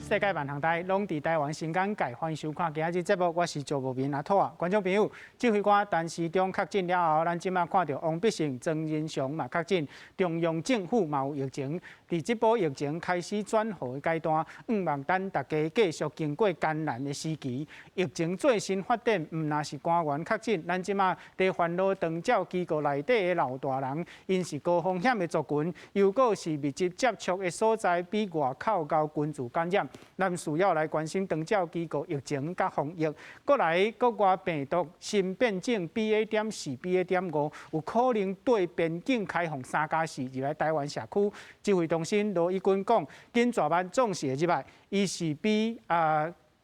世界萬項代攏佇台灣新講界，歡迎收看今仔日節目，我是趙無眠阿兔仔。觀眾朋友，指揮官陳時中確診了後，咱這馬看著王必勝、莊人祥嘛確診，中央政府嘛有疫情。佇這波疫情開始轉好的階段，向望咱大家繼續經過艱難的時期。疫情最新發展，毋但是官員確診，咱這馬佇煩惱長照機構內底的老大人，𪜶是高風險的族群，又閣是密集接觸的所在，比外口較群聚感染。咱需要來關心長照機構疫情佮防疫。閣來國外病毒新變種 BA.4、BA.5有可能對邊境開放3+4入來台灣社區。指揮中心羅一鈞講，緊大班總是會入來，伊是比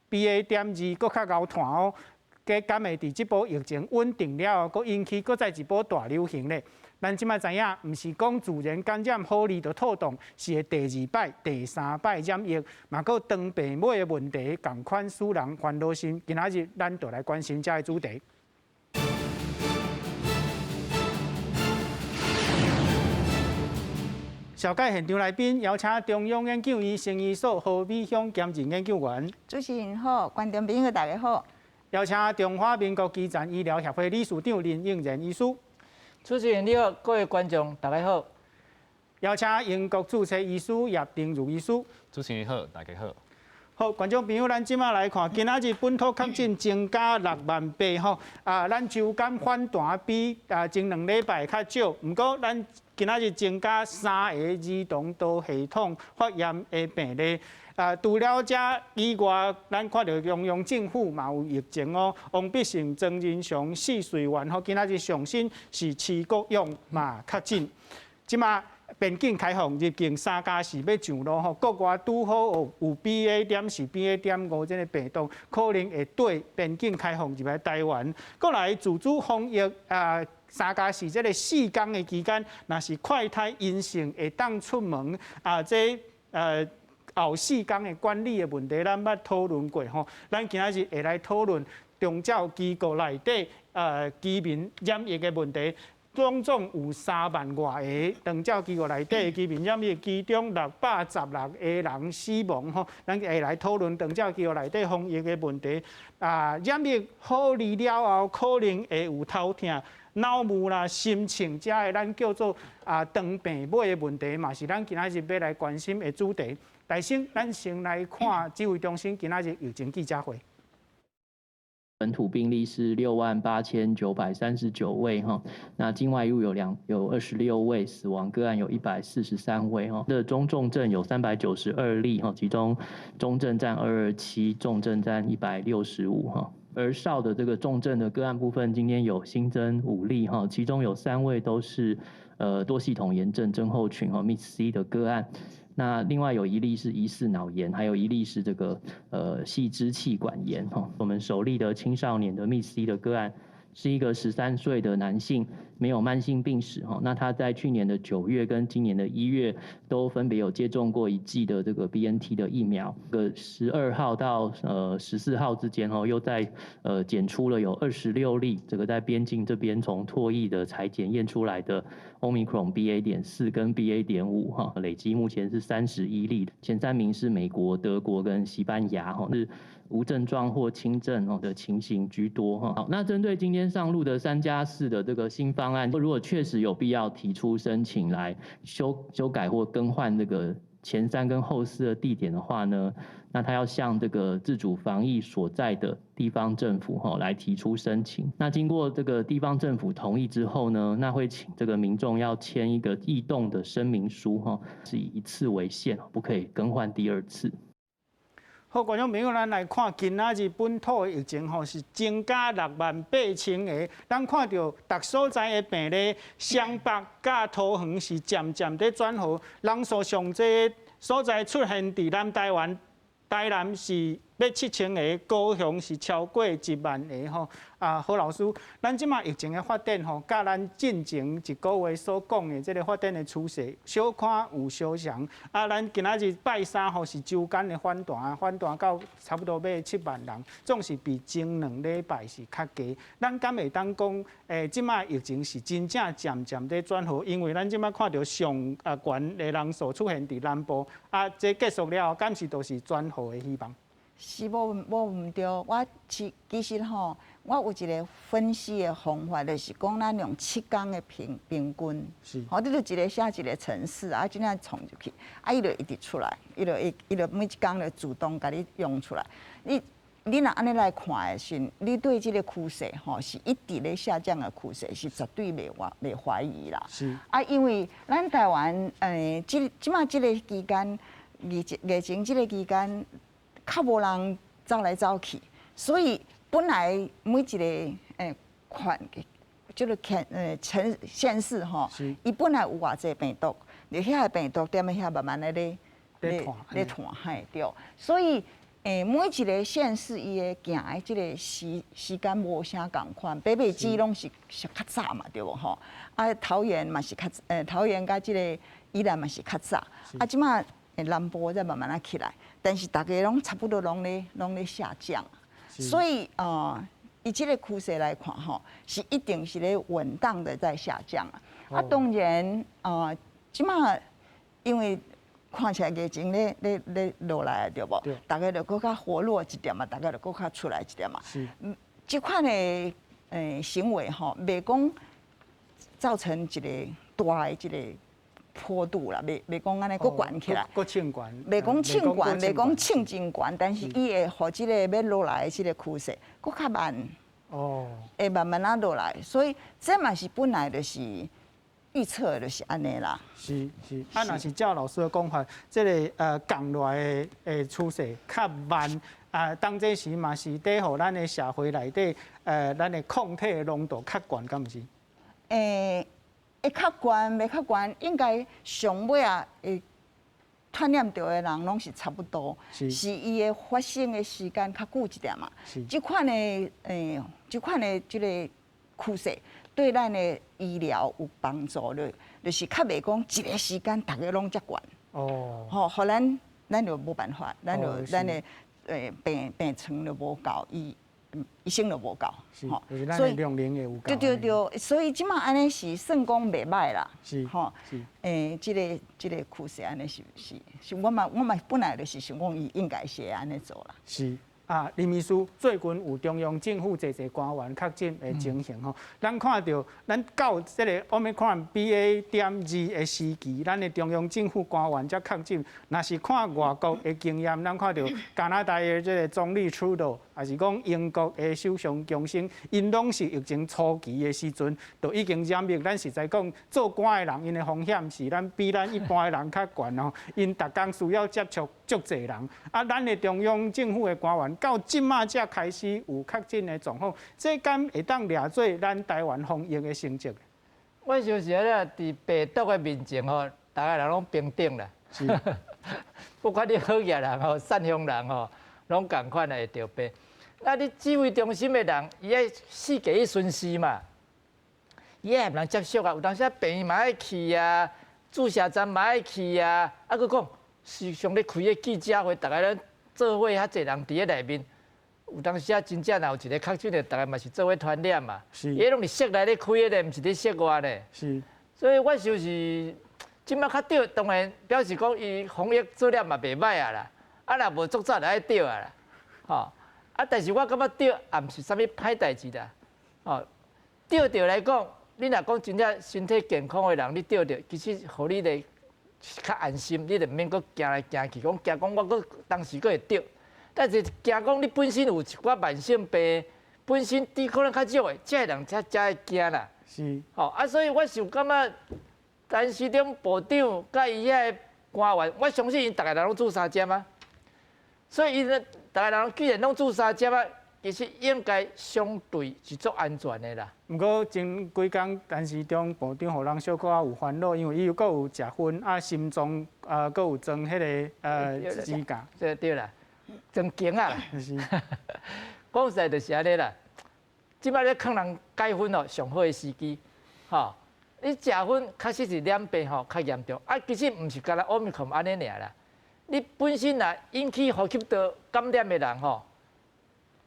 BA.2閣較𠢕傳哦。加敢會佇這波疫情穩定了後，閣引起閣再一波大流行咧？咱這馬知影，毋是講自然感染好易就妥當，是會第二擺、第三擺染疫，嘛閣長病尾的問題，仝款使人煩惱心。今仔日咱就來關心這个主題。紹介現場來賓，邀請中央研究院生醫所何美鄉兼任研究員。主持人好，觀眾朋友大家好。邀請中華民國基層醫療協會理事長林應仁醫師。主持人你好，各位觀眾大家好。邀請英國註冊醫師葉定如醫師。主持人好，大家好。好，觀眾朋友，咱這馬來看，今仔日本土確診增加6萬8吼，啊，咱周間反彈比前兩禮拜較少，毋過咱今仔日增加三个兒童多系統發炎的病例。啊，除了這以外，咱看著中央政府嘛有疫情哦。王必勝、莊人祥、四歲員吼，今仔日上新是徐國勇嘛確診。這馬邊境開放入境3+4欲上路吼，國外拄好有 BA.4、BA.5這个病毒，可能會對邊境開放入來台灣。閣來自主防疫啊，3+4這个四工的期間，若是快篩陰性會當出門啊，這後四工的管理的問題，咱捌討論過吼。咱今仔日會來討論長照機構內底居民染疫的問題。總總有3萬外个長照機構內底居民染疫，其中616个人死亡吼。咱會來討論長照機構內底防疫的問題。啊，染疫好愈了後，可能會有頭痛、腦霧啦、心情，這个咱叫做啊長病尾的問題，嘛是咱今仔日欲來關心的主題。首先，咱先來看指揮中心今仔日疫情記者會。本土病例是68,939位哈，那境外移入有26位，死亡個案有143位哈。的中重症有392例哈，其中中症佔227，重症佔165哈。兒少的這個重症的個案部分，今天有新增5例哈，其中有3位都是多系統炎症症候群哈 MIS-C 的個案。那另外有一例是疑似腦炎，還有一例是這個細支氣管炎哈。我們首例的青少年的 MIS-C 的個案，是一個13歲的男性，沒有慢性病史哈。那他在去年的9月跟今年的1月都分別有接種過一劑的這個 BNT 的疫苗。個12號到14號之間哦，又再檢出了有26例這個在邊境這邊從唾液的採檢驗出來的 Omicron BA.4跟 BA.5哈，累計目前是31例。前三名是美國、德國跟西班牙哈，是無症狀或輕症哦的情形居多哈。好，那針對今天上路的3+4的這個新方案，如果確實有必要提出申請來修改或更換這個前三跟後四的地點的話呢，那他要向這個自主防疫所在的地方政府哈來提出申請。那經過這個地方政府同意之後呢，那會請這個民眾要簽一個異動的聲明書哈，是以一次為限，不可以更換第二次。好，觀眾朋友，咱來看今仔日本土的疫情吼，是增加6萬8千个。咱看著逐所在的病例，雙北佮桃園是漸漸佇轉好，人數上濟所在出現佇南台灣，台南是欲7000个，高雄是超過1萬個吼。啊，何老師，咱這馬疫情的發展吼，佮咱進前一個月所講的這个發展的趨勢，小可有相像。啊，咱今仔日拜三吼是週間的反彈，反彈到差不多欲7萬人，總是比前2禮拜是較低。咱敢會當講，這馬疫情是真正漸漸咧轉好？因為咱這馬看著上啊懸的人數出現佇南部，啊，這結束了後，敢是都是轉好的希望？是無無毋對，我其實吼，我有一個分析的方法，就是講咱用7工的平均，吼，你就一个寫一个程式，啊，這樣創入去，啊，伊就一直出來，伊就每一工就自動共你用出來。你若按呢來看的時，你對這个趨勢吼是一直咧下降的趨勢，是絕對袂懷疑啦。啊，因為咱台灣這馬這个期間，疫情這个期間，較無人走來走去，所以本來每一个款，這个縣城縣市吼，伊本來有偌濟病毒，你遐个病毒踮咧遐慢慢的咧傳，嘿對，所以每一个縣市伊的行的這个時間無啥仝款，北北基攏是較早嘛，對無吼？啊，桃園嘛是較桃園佮這个宜蘭嘛是較早，啊，這馬南部才慢慢仔起來，但是逐家攏差不多攏咧下降，所以以這个趨勢來看吼，是一定是咧穩當的在下降啊。啊，當然啊，這馬因為看起來疫情咧落來對無？逐家就閣較活絡一點嘛，逐家就閣較出來一點嘛。這款的行為吼，袂講造成一个大的這个坡度啦，袂講按呢閣懸起來，閣衝懸，袂講衝懸，袂講衝真懸，但是伊會予這个欲落來的這个趨勢閣較慢，會慢慢仔落來，所以這嘛是本來就是預測就是按呢啦。是是，啊，若是照老師的講法，這个降落來的趨勢較慢，啊，當這時嘛是佇予咱的社會內底，咱的抗體的濃度較懸，敢毋是？會較懸，袂較懸，應該上尾啊，會傳染著的人攏是差不多，是伊的發生的時間較久一點嘛。這款的這个趨勢對咱的醫療有幫助咧，就是較袂講一个時間逐家攏遮懸。吼，予咱就無辦法，咱就咱的病床就無夠，醫生就無夠，吼，所以量能會有夠。對對對，所以這馬按呢是算講袂䆀啦，吼，這个趨勢按呢是，我嘛本來就是想講伊應該是會按呢做啦。是。啊，林秘書，最近有中央政府濟濟官員確診的情形吼，咱看著咱到這个 Omicron BA.2的時期，咱的中央政府官員才確診。若是看外國的經驗，咱看著加拿大的這个總理 Trudeau，抑是講英國的首相強生，𪜶攏是疫情初期的時陣就已經染疫。咱實在講，做官的人，𪜶的風險是咱比咱一般的人較懸哦。𪜶逐工需要接觸足濟人，啊，咱的中央政府的官員到這馬才開始有確診的狀況，這敢會當掠做咱台灣防疫的成績？我想是咧，佇病毒的面前吼，逐个人攏平等啦。不管你好額人吼、善良人吼，攏仝款會著病。那你指揮中心的人，伊愛四界去巡視嘛，伊愛和人接觸啊。有當時病院嘛愛去啊，注射站嘛愛去啊。啊，閣講時常咧開个記者會，逐个咧做伙遐濟人佇咧內面。有當時啊，真正若有一个確診的，逐个嘛是做伙傳染嘛。伊攏是室內咧開的，毋是佇室外咧。所以我想是，這馬較著，當然表示講伊防疫做了嘛袂䆀啊啦。啊，若無足早就愛著啊啦。吼，啊，但是我感覺著也毋是啥物歹代誌啦。吼，著著來講，你若講真正身體健康的人，你著著，其實予你咧較安心，你就毋免閣驚來驚去，講驚講我閣當時閣會著。但是驚講你本身有一寡慢性病，本身抵抗力較弱的，這个人才會驚啦。吼啊，所以我是感覺陳時中部長佮伊遐个官員，我相信𪜶逐个人攏注三針啊。所以𪜶逐个人既然攏注三針啊，其實應該相對是足安全的啦。毋過前幾工陳時中部長予人小可有煩惱，因為伊又閣有食薰啊，心臟啊閣有裝彼个支架。對對啦。真驚啊！講實在就是按呢啦。這擺咧勸人戒薰哦，上好的時機，吼！你食薰確實是染病吼較嚴重，啊，其實毋是干焦 Omicron 按呢爾啦。你本身若引起呼吸道感染的人吼，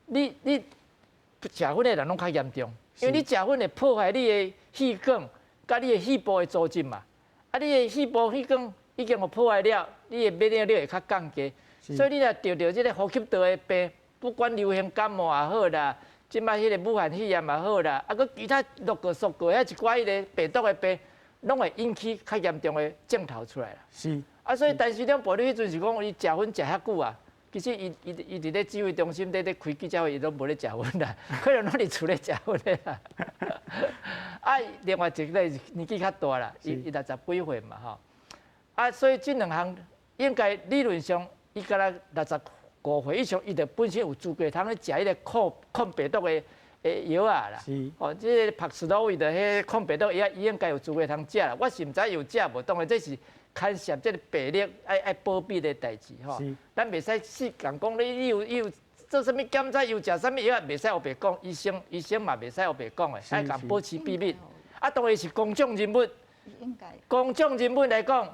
你食薰的人攏較嚴重，因為你食薰會破壞你的氣管，佮你的肺部的組織嘛。啊，你的肺部氣管已經予破壞了，你的免疫力會較降低，所以你若著著這个呼吸道的病，不管流行感冒也好啦，這擺彼个武漢肺炎也好啦，啊，閣其他陸過縮過遐一寡彼个病毒的病，攏會引起較嚴重的症頭出來啦。啊，所以陳時中部你彼陣是講伊食薰食遐久啊，其實伊佇咧指揮中心咧開記者會，伊攏無咧食薰啦，可能攏佇厝咧食薰的啦。啊，另外一個年紀較大啦，伊60幾歲嘛吼。啊，所以這兩項應該理論上，伊敢若65歲以上，伊就本身有資格通咧食彼個抗病毒的藥仔啦。哦，這个帕斯洛維的彼抗病毒藥，伊應該有資格通食啦。我是毋知有食無，當然這是牽涉這个病歷愛保密的代誌吼。咱袂使死共講你有做啥物檢查，有食啥物藥，袂使烏白講。醫生嘛袂使烏白講的，愛共保持秘密。啊，當然是公眾人物，公眾人物來講，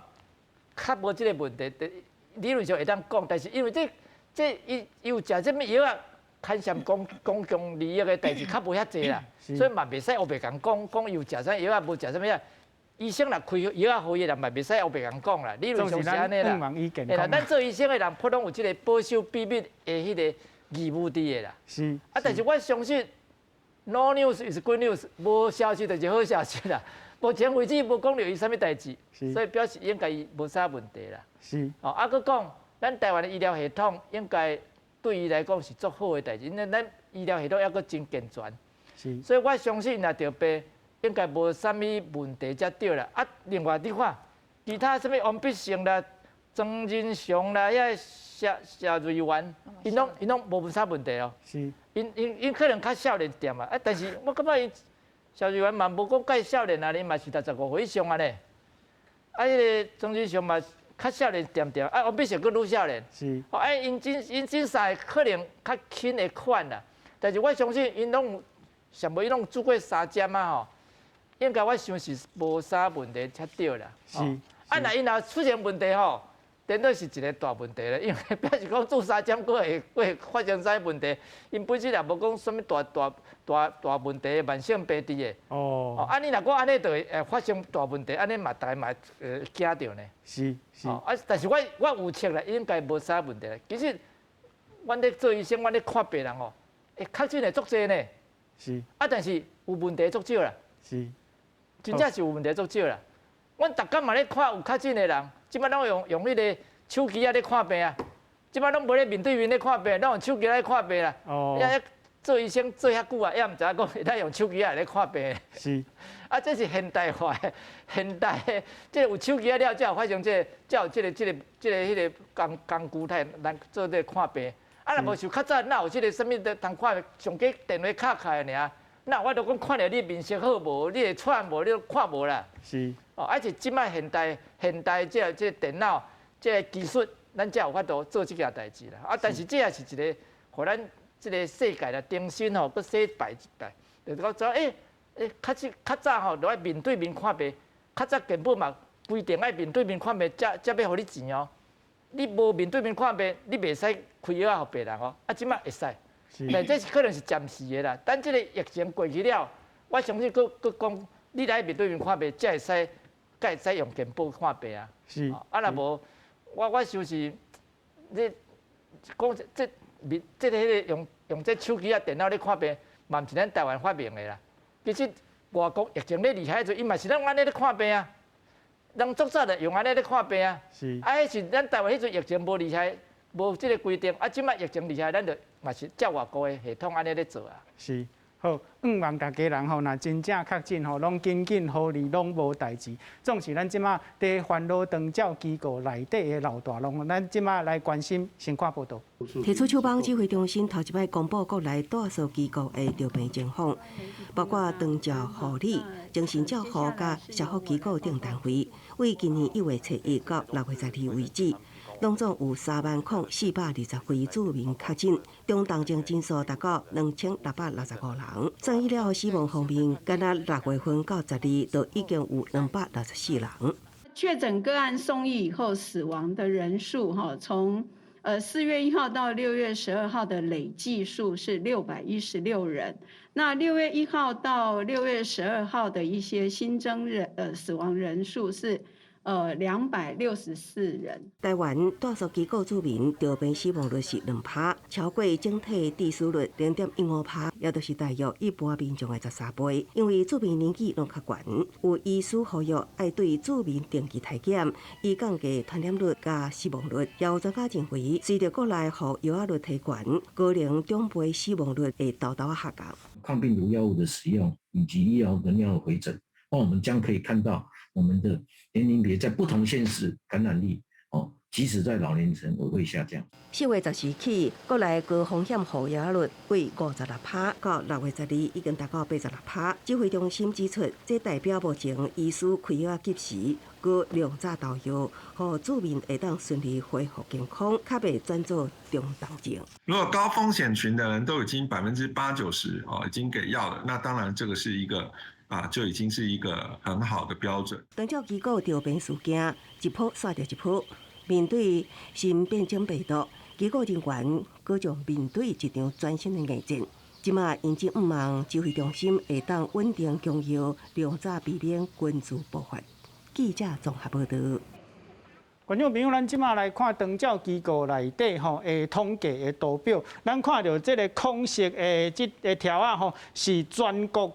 較無這个問題。理論上會當講，但是因為這伊有食這物藥仔，牽涉公共利益的代誌較無遐濟啦，所以嘛袂使烏白共講講有食啥藥仔，無食啥物藥。醫生若開藥仔予伊人嘛袂使烏白共講啦。理論上是按呢啦。嘿啦，咱做醫生的人，普通有這个保守秘密的彼个義務佇的啦。啊，但是我相信，no news is good news，無消息就是好消息啦。目前為止無講著伊啥物代誌，所以表示應該無啥問題啦。哦，啊，閣講，咱台灣的醫療系統應該對伊來講是足好的代誌，因為咱醫療系統猶閣真健全。所以我相信若著病，應該無啥物問題才對啦。啊，另外你看，其他啥物王必勝啦、莊人祥啦、遐謝瑞元，𪜶攏無啥問題哦。𪜶可能較少年點啊，啊，但是我感覺𪜶謝瑞元嘛無講介少年啊，𪜶嘛是65歲以上啊咧。啊，彼个莊人祥嘛較少年點點，啊，王必勝閣愈少年。哦，啊，𪜶這三個可能較輕的款啦，但是我相信𪜶攏上無𪜶攏注過三針啊吼，應該我想是無啥問題才對啦。啊，若𪜶若出現問題吼，顛倒是一個大問題咧，因為表示講注三針閣會發生啥問題，𪜶本身也無講啥物大大大大問題，慢性病佇的。啊，你若講按呢就會發生大問題，按呢嘛逐家嘛會驚著呢。哦，啊，但是我有測啦，應該無啥問題。其實，阮咧做醫生，阮咧看病人吼，會確診的足濟呢。啊，但是有問題足少啦。真正是有問題足少啦。阮逐工嘛咧看有確診的人，這擺攏用彼個手機仔咧看病啊，這擺攏無咧面對面咧看病，攏用手機咧看病啦。做醫生做遐久啊，也毋知影講會當用手機仔咧看病。啊，這是現代化的，現代的，這個有手機仔了，才有發生這個，才有這個彼個工具來做這個看病。啊，若無像較早，哪有這個啥物的通看，上加電話敲開爾。那我都講看著你面色好無，你會喘無，你都看無啦。哦，啊是這擺現代這個電腦這個技術，咱才有法度做這件代誌啦。啊，但是這也是一個，予咱這個世界來重新吼，閣洗白一擺，就是講說，較早吼，就愛面對面看病，較早健保嘛規定愛面對面看病，才欲予你錢哦。你無面對面看病，你袂使開藥仔予病人哦。啊，這擺會使。但這是可能是暫時的啦。等這個疫情過去了，我相信閣講，你來面對面看病，才會使，才會使用健保看病啊。啊，若無，我想是，你講這面這个彼个用這手機仔電腦咧看病，嘛毋是咱台灣發明的啦。其實外國疫情咧厲害的時陣，伊嘛是攏按呢咧看病啊。人足早就用按呢咧看病啊。啊，彼是咱台灣彼陣疫情無厲害，無這个規定。啊，這擺疫情厲害，咱就嘛是照外國的系統按呢咧做啊。是。好，向望逐家人吼，若真正確診吼，攏緊緊予你攏無代誌。總是咱這馬佇煩惱長照機構內底的老大攏，咱這馬來關心，先看報道。提出手幫指揮中心頭一擺公布國內大數機構的著病情況，包括長照護理、精神照護佮社福機構等單位，為今年1月初1到6月12為止，攏總有30,420位住民確診，中重症人數達到2665人。送醫了後死亡方面，干焦6月份到12，就已經有264人。確診個案送醫以後死亡的人數，哈，從4月1號到6月12號的累計數是616人。那6月1號到6月12號的一些新增人，死亡人數是264人。台灣大數機構住民著病死亡率是2趴，超過整體致死率0.15趴，也就是大約一般民眾的13倍。因為住民年紀攏較懸，有醫師呼籲愛對住民定期體檢，以降低傳染率佮死亡率。也有專家認為，隨著國內服藥仔率提懸，高齡長輩死亡率會沓沓仔下降。抗病毒藥物的使用以及醫療能量的回診，那我們將可以看到我們的年齡別在不同縣市感染力哦，即使在老年層也會下降。4月10時起，國內高風險服藥率為56趴，到6月12已經達到86趴。指揮中心指出，這代表目前醫師開藥及時，閣量早投藥，予住民會當順利恢復健康，較袂轉做中重症。如果高風險群的人都已經80%-90%哦，已經給藥了，那當然這個是一個。啊，就已經是一個很好的標準。長照機構著病事件一波煞著一波，面對新變種病毒，機構人員閣將面對一場全新的硬戰。這馬𪜶只向望指揮中心會當穩定供藥，量早避免軍事爆發。記者綜合報導。觀眾朋友，咱這馬來看長照機構內底吼的統計的圖表，咱看著這个空色的這个條仔吼，是全國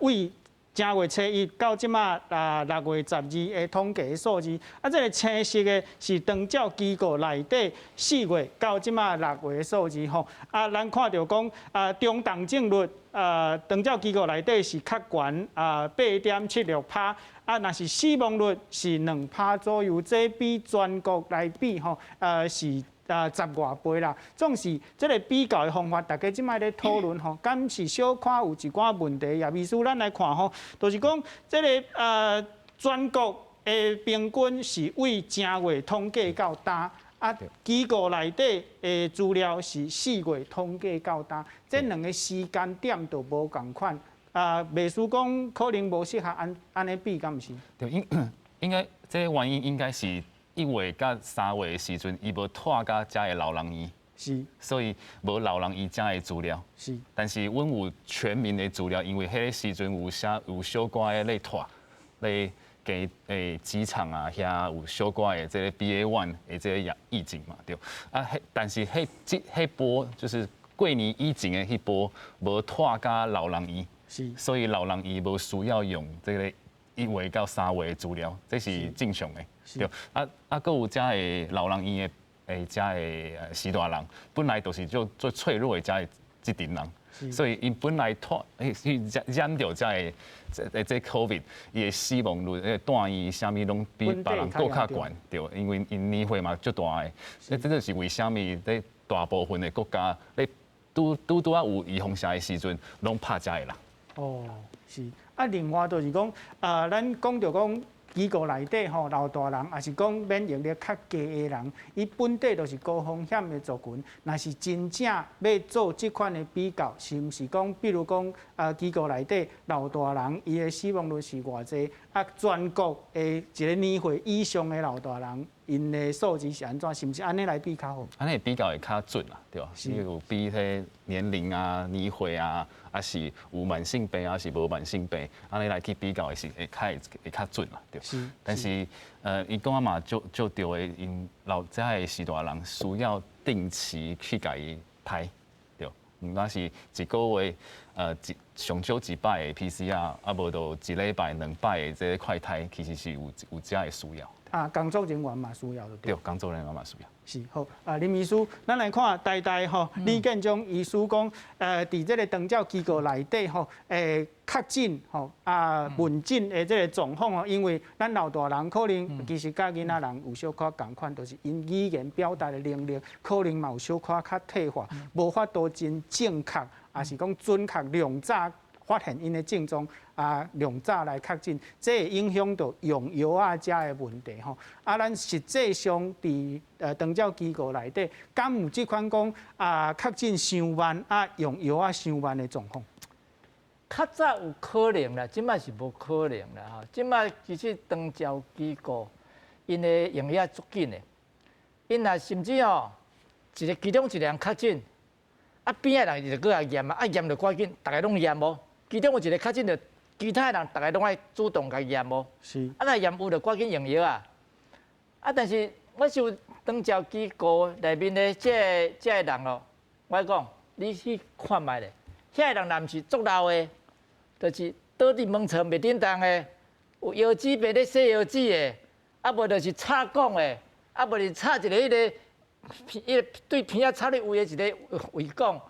為正月初一到這馬啊6月12的統計數字，啊，這个青色的是長照機構內底4月到這馬6月的數字吼，啊，咱看著講啊中重症率啊長照機構內底是較懸啊8.76趴，啊，若是死亡率是2趴左右，這比全國來比吼，是十外倍啦。總是這个比較的方法，大家這擺咧討論吼，敢是小可有一寡問題。葉醫師，咱來看吼，就是講這个全國的平均是為正月統計到今，啊，機構內底的資料是4月統計到今，這兩个時間點都無仝款。啊，袂輸講可能無適合按呢比，敢毋是？對，應該這个原因應該是1月佮3月的時陣，伊無拖到遮个老人院，所以無老人院遮个資料。但是阮有全民的資料，因為彼个時陣有啥有小可的咧拖，咧機機場啊，遐有小可的這个 BA.1 的這个疫情嘛，對。啊，彼但是彼這彼波就是過年以前的彼波無拖到老人院，所以老人院無需要用這个1月到3月的資料，這是正常的。對，啊啊，閣有遮个老人院的遮个序大人，本來就是做做脆弱的遮个這陣人，所以𪜶本來拖去染著遮个這 COVID，伊的死亡率、迄個住院啥物攏比別人閣較懸，對，因為𪜶年歲嘛足大个，這就是為啥物咧大部分的國家咧拄拄拄仔有預防射的時陣，攏拍遮個人。哦，是。啊，另外就是講，啊，咱講著講。機構內底吼老大人，抑是講免疫力較低的人，伊本底就是高風險的族群。若是真正欲做這款的比較，是毋是講，比如講啊，機構內底老大人，伊的死亡率是偌濟？啊，全國的一个年歲以上的老大人，𪜶的數字是按怎？是毋是按呢來比較好？按呢比較會較準啦，對吧？有比彼年齡啊、年歲啊，抑是有慢性病，抑是無慢性病，按呢來去比較的是會較會較準啦，對。但是，伊講啊嘛，足足對的，𪜶老遮个序大人需要定期去共伊篩，對。毋單是一个月，一上少一擺的 PCR，啊無就一禮拜兩擺的這个快篩，其實是有遮个需要。啊，工作人員嘛需要就對。對，工作人員嘛需要。是好，啊，林醫師，咱來看台大吼李建忠醫師講，佇這个長照機構內底吼，確診吼啊問診的這个狀況吼，因為咱老大人可能其實佮囡仔人有小可仝款，就是𪜶語言表達的能力可能嘛有小可較退化，無法度真正確，抑是講準確量早。發現𪜶的症狀啊，量早來確診，這會影響著用藥仔遮的問題吼。啊，咱實際上佇長照機構內底，敢有這款講啊確診傷慢啊用藥仔傷慢的狀況？較早有可能啦，這擺是無可能啦吼。這擺其實長照機構𪜶的用藥足緊的，𪜶若甚至吼一个其中一個人確診，啊邊仔的人就閣來驗啊，啊驗就趕緊，逐个攏驗無。其中有一個確診就，其他的人逐个攏愛主動共驗無。啊若驗有就趕緊用藥啊。啊，但是我是有長照機構內面的這个這个人哦，我講你去看覓咧，遐個人若毋是足老的。就是倒佇門床袂振動的，有腰子病咧洗腰子的，啊無就是插管的，啊無就是插一個彼个，彼个對鼻仔插咧胃的一个胃管，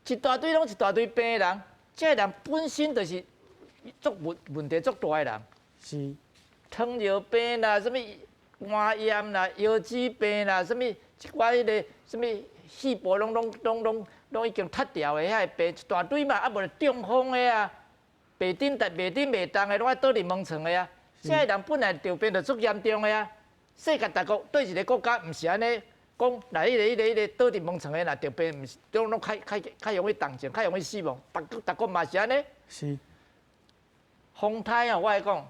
一大堆攏一大堆病的人，這个人本身就是足問問題足大的人，糖尿病啦，啥物肝炎啦，腰子病啦，啥物一寡彼个啥物細胞攏攏攏攏攏已經脫掉的遐个病一大堆嘛，啊無就中風的啊。袂振動、袂振袂動的，攏愛倒佇門床的啊！這个人本來著病就足嚴重的啊！世界大國對一個國家毋是按呢講，若彼個、彼個、彼個倒佇門床的，若著病，毋是攏攏較較較容易重症，較容易死亡。別國逐國嘛是按呢。風颱啊，我來講，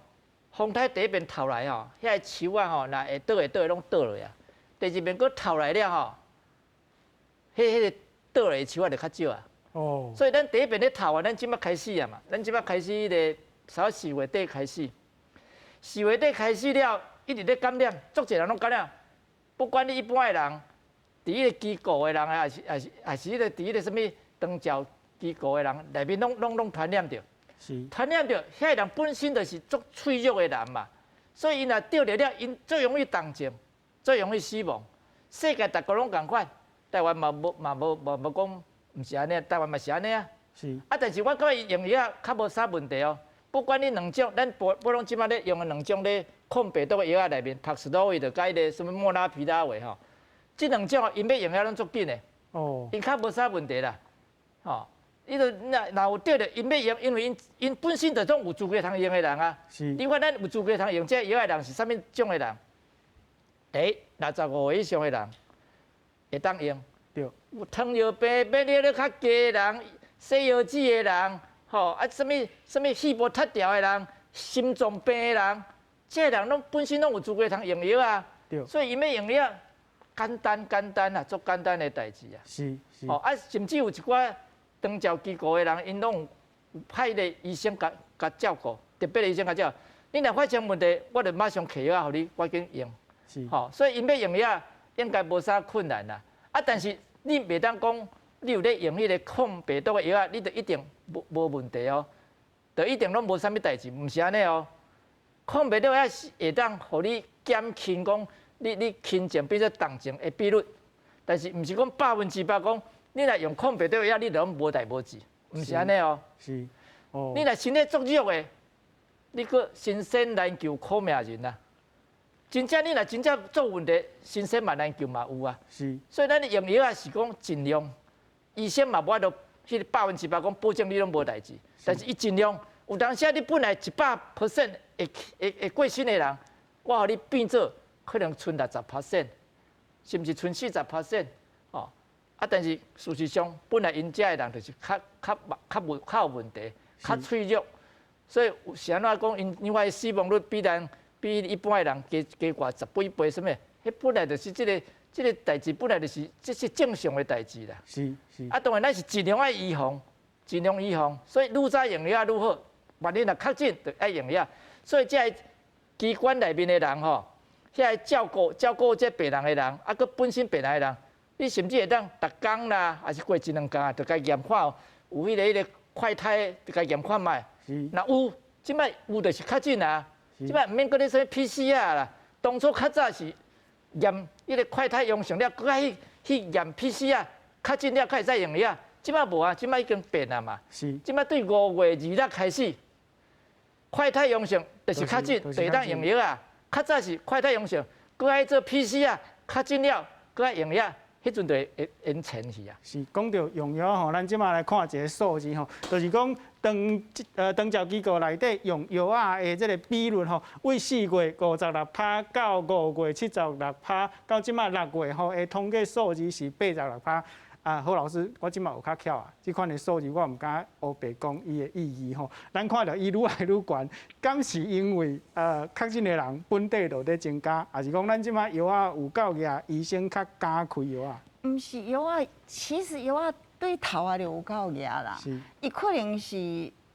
風颱第一遍透來吼，遐個樹仔吼，若會倒會倒的攏倒落啊。第二遍閣透來了吼，彼个倒落的樹仔就較少啊。所以咱第一遍咧透啊，咱這擺開始啊嘛，咱這擺開始彼个差不多四月底開始，四月底開始了，一直咧感染，足濟人攏感染。不管你一般的人，佇彼個機構的人，還是還是還是彼个佇彼個啥物長照機構的人，內面攏攏攏傳染著。傳染著，遐個人本身就是足脆弱的人嘛，所以𪜶若著著了，𪜶最容易重症，最容易死亡。世界逐國攏仝款，台灣嘛無嘛無嘛無講。毋是按呢，台灣嘛是按呢啊。啊，但是我感覺伊用藥較無啥問題哦。不管你兩種，咱不不攏這擺咧用的兩種咧抗病毒的藥仔內面，帕斯洛維就佮彼个啥物莫納皮拉韋吼，這兩種𪜶欲用藥攏足緊的。𪜶較無啥問題啦。吼，伊就若若有著著，𪜶欲用，因為𪜶𪜶本身就總有資格通用的人啊。你看咱有資格通用這藥的人是啥物種的人？第一，65歲以上的人會當用。有糖尿病、免疫力較低的人、洗腰子的人，吼啊，啥物啥物細胞脫掉的人、心臟病的人，這个人攏本身攏有資格通用藥啊。所以𪜶欲用藥簡單簡單啊，足簡單的代誌啊。吼啊，甚至有一寡長照機構的人，𪜶攏有派个醫生共共照顧，特別的醫生共照顧。你若發生問題，我就馬上開藥予你，趕緊用。吼，所以𪜶欲用藥應該無啥困難啦。啊，但是你袂當講，你有咧用彼个抗病毒的藥仔，你就一定無無問題哦，就一定攏無啥物代誌，毋是按呢哦。抗病毒藥是會當予你減輕講你你輕症變做重症的比率，但是毋是講100%講，你若用抗病毒藥，你就攏無代無誌，毋是按呢哦。你若身體足弱的，你閣神仙難救苦命人啊！真正你若真正做問題，神仙嘛難救嘛有啊。所以咱用藥仔是講盡量，醫生嘛無法度彼個100%講保證你攏無代誌，但是伊盡量。有當時你本來100% 會會會過身的人，我予你變做可能賰60%，甚至賰40%，哦。啊，但是事實上，本來𪜶遮的人就是較較較問較有問題，較脆弱，所以是按怎講？𪜶另外死亡率比咱比一般的人加加懸十幾倍，啥物？彼本來就是這个這个代誌，本來就是這是正常的代誌啦。啊，當然咱是盡量愛預防，盡量預防，所以愈早用藥愈好。萬一若確診，就愛用藥。所以這个機關內面的人吼，遐个照顧照顧這病人的人，啊，閣本身病人的人，你甚至會當逐工啦，抑是過一兩工，就共驗看有彼个彼个快篩，就共驗看覓。若有，這擺有就是確診啊。這擺毋免閣咧啥物 PCR 啦，當初較早是驗彼个快篩陽性了，閣愛去去驗 PCR，確診了才會使用藥。這擺無啊，這擺已經變啊嘛。這擺對5月2日開始，快篩陽性就是確診，就會當用藥啊。較早是快篩陽性，閣愛做 PCR，確診了，閣愛用藥，彼陣就會會延前去啊。是，講著用藥吼，咱這擺來看一个數字吼，就是講。長照機構內底用藥仔的這个比率吼，對4月56%到5月76%，到這馬6月吼的統計數字是86%。啊，何老師，我這馬有較巧啊，這款的數字我毋敢烏白講伊的意義吼。咱看著伊愈來愈懸，敢是因為確診的人本底就咧增加，抑是講咱這馬藥仔有夠額，醫生較敢開藥仔？毋是藥仔，其實藥仔對頭仔就有夠額啦。伊可能是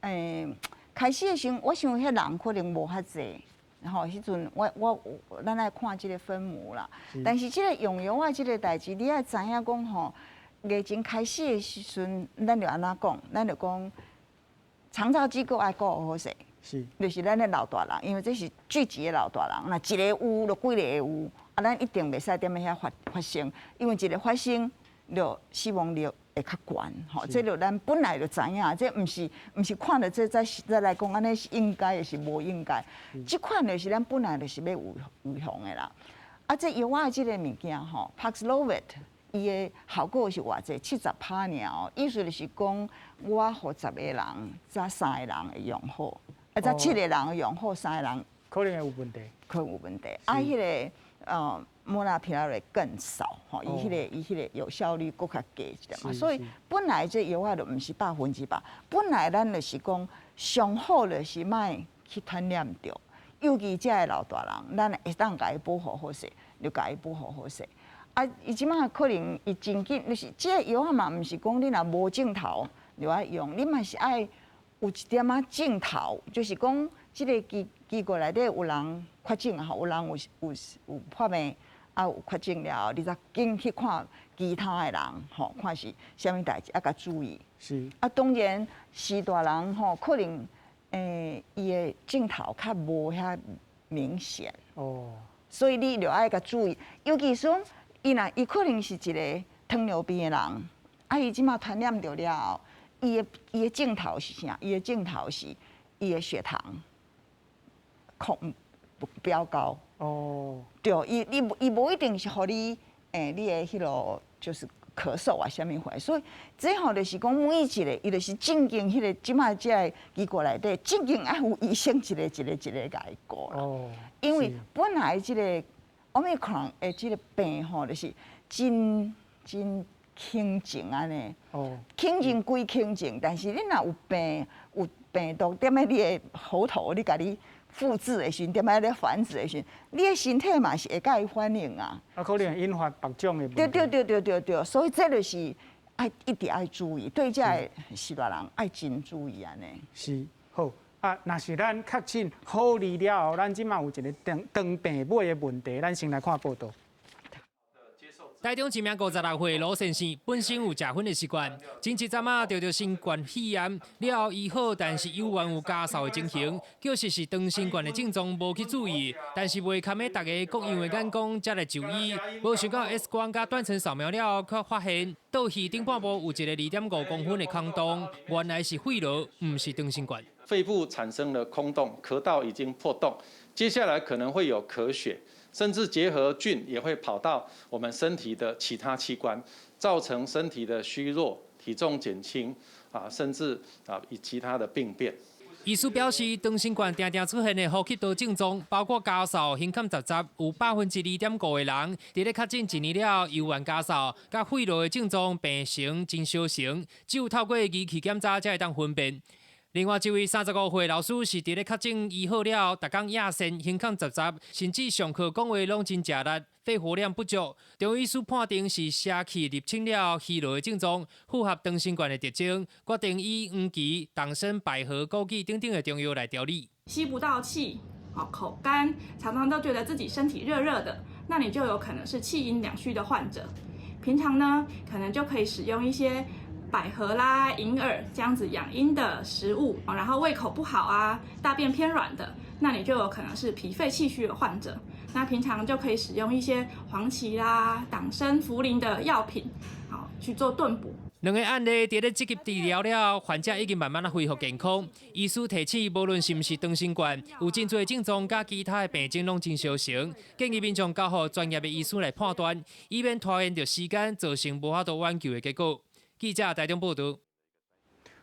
開始的時，我想彼人可能無遐濟。吼，彼陣我咱愛看這个分母啦。但是這个用藥仔這个代誌，你愛知影講吼。疫情開始的時陣，咱就按怎講？咱就講長照機構愛顧好勢，就是咱的老大人，因為這是聚集的老大人，若一個有，就幾个會有，啊，咱一定袂使踮咧遐發生，因為一个發生，就死亡率會較懸，吼，這就咱本來就知影，這毋是看著這再來講，按呢是應該抑是無應該？這款就是咱本來就是欲預防的啦。啊，這藥仔這个物件吼，Paxlovid。伊的效果是偌濟？70%爾哦，意思就是講，我予10个人，才三个人會用好，啊，才七个人會用好，三个人可能會有問題，可能有問題。啊，彼个莫納皮拉瑞更少，吼，伊彼个有效率閣較低一點嘛。所以本來這藥仔就毋是100%，本來咱就是講上好就是莫去傳染著，尤其這个老大人，咱會當共伊保護好勢，就共伊保護好勢。啊，伊這馬可能伊真緊，就是這个藥仔嘛，毋是講你若無症頭就愛用，你嘛是愛有一點仔症頭，就是講這个機構內底有人確診吼，有人有破病，啊有確診了後，你才緊去看其他的人吼，看是啥物代誌，啊共注意。啊，當然序大人吼，可能伊的症頭較無遐明顯。所以你就愛共注意，尤其說。伊若伊可能是一个糖尿病的人，啊，伊這馬傳染著了後，伊的症頭是啥？伊的症頭是伊的血糖控飆高。對，伊無一定是予你，你的彼个就是咳嗽啊，啥物貨。所以這吼就是講每一个，伊就是正經彼个這馬這个機構內底，正經愛有醫生一个一个一个共伊顧啦。因為本來這个。Omicron 的這个病吼，就是真真輕症按呢，輕症歸輕症，但是你若有病毒踮咧你的喉頭，你共你複製的時陣，踮咧咧繁殖的時陣，你的身體嘛是會共伊反應啊。啊，可能會引發別種的問題。對對對對對對，所以這就是愛一直愛注意，對這个序大人愛真注意按呢。是，好。啊，若是咱確診好利了後，咱這馬有一个長長病尾的問題，咱先來看報道。台中一名56歲羅先生，本身有食薰的習慣，前一陣仔著著新冠肺炎了後醫好，但是猶原有咳嗽的情形，確實是長新冠的症狀無去注意，但是袂堪咧大家各樣的眼光才來就醫，無想到 X 光佮斷層掃描了後，卻發現倒氣頂半部有一個2.5公分的空洞，原來是肺癆，毋是長新冠。肺部產生了空洞，咳道已經破洞，接下來可能會有咳血，甚至結核菌也會跑到我們身體的其他器官，造成身體的虛弱、體重減輕啊，甚至啊以其他的病變。醫師表示，長新冠定定出現的呼吸道症狀，包括咳嗽、胸坎雜雜，有2.5%的人佇咧確診一年了後，猶原咳嗽，佮肺癆的症狀病程真相像，只有透過儀器檢查才會當分辨。另外一位35歲老師是佇咧確診醫好了後，逐工壓線、胸坎雜雜，甚至上課講話攏真食力，肺活量不足。中醫師判定是邪氣入侵了虛癆的症狀，符合長新冠的特徵，決定以黃芪、黨參、百合、枸杞等等的中藥來調理。吸不到氣，口乾，常常都覺得自己身體熱熱的，那你就有可能是氣陰兩虛的患者。平常呢，可能就可以使用一些百合啦、銀耳這樣子養陰的食物，然後胃口不好啊、大便偏軟的，那你就有可能是脾肺氣虛的患者。那平常就可以使用一些黃芪啦、黨參、茯苓的藥品，好去做燉補。兩個案例佇咧積極治療了後，患者已經慢慢仔恢復健康。醫師提醒，無論是毋是長新冠，有真濟症狀佮其他的病症攏真相像，建議民眾交予專業的醫師來判斷，以免拖延著時間，造成無法度挽救的結果。記者台中報道。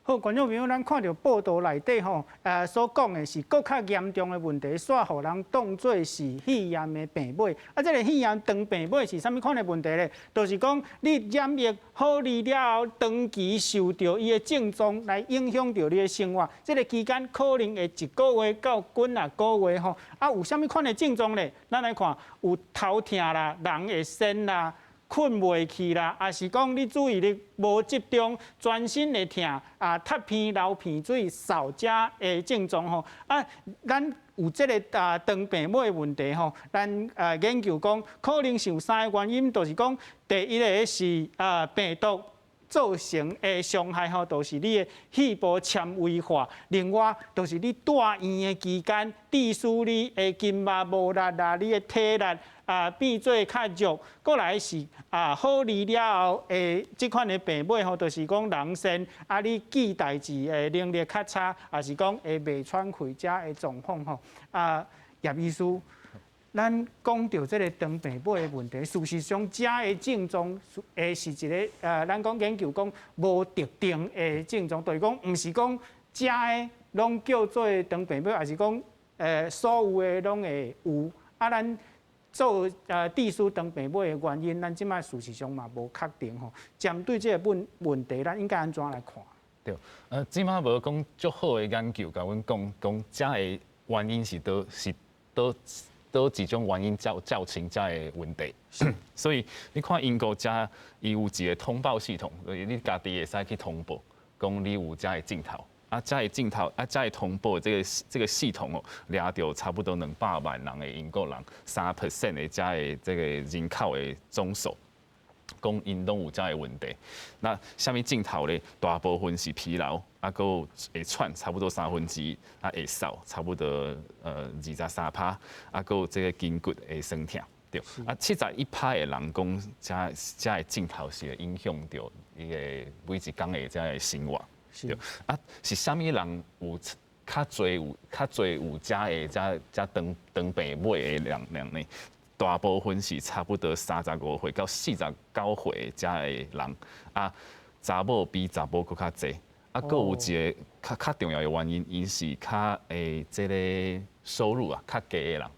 好，觀眾朋友，咱看著報道內底吼，所講的是閣較嚴重的問題，煞予人當做是肺炎的病尾。啊，這个肺炎長病尾是啥物款的問題咧？就是講你染疫好愈了後，長期受著伊的症狀來影響著你的生活。這个期間可能會一個月到幾若個月吼。啊，有啥物款的症狀咧？咱來看，有頭痛啦，人會痠啦。睏袂去啦，抑是講你注意力無集中，全身會疼，啊，咳鼻流鼻水、嗽這的症狀吼。啊，咱有這个長病尾的問題吼，咱研究講可能是有三个原因，就是講第一个是病毒造成的傷害吼，就是你的細胞纖維化；另外，就是你住院的期間，致使你的筋膜無力啦，你的體力變做較弱。閣來是好愈了後的這款的病尾吼，就是講人痠啊，你記代誌的能力較差，抑是講會袂喘氣這的狀況吼。啊，葉醫師，咱講著這个長病尾的問題，事實上，這的症狀會是一个咱講研究講無特定的症狀，就是講毋是講這的攏叫做長病尾，抑是講所有的攏會有。啊，咱做致使長病尾的原因，咱這擺事實上嘛無確定吼。針對這个問題，咱應該按怎來看？對，這擺無講足好的研究，共阮講講這个原因是佗是佗佗幾種原因造成這个問題。所以你看英國遮伊有一个通報系統，就是你家己會使去通報，講你有這个症頭。啊，這个症頭啊，這个通報這个系統哦，掠著差不多200萬人的英國人，3% 的遮个這个人口的總數，講𪜶攏有這个問題。那啥物症頭咧？大部分是疲勞，啊，閣有會喘，差不多1/3，啊，會嗽，差不多23%，啊，閣有這个筋骨會痠疼，對。啊，71%的人講，遮個症頭是會影響著伊个每一工的遮个生活。對，啊，是啥物人有較濟有較濟有遮个遮長長病尾的人呢？大部分是差不多35歲到49歲遮个人，啊，查某比查埔閣較濟。啊，閣有一个較較重要的原因，𪜶是較這个收入啊較低的人，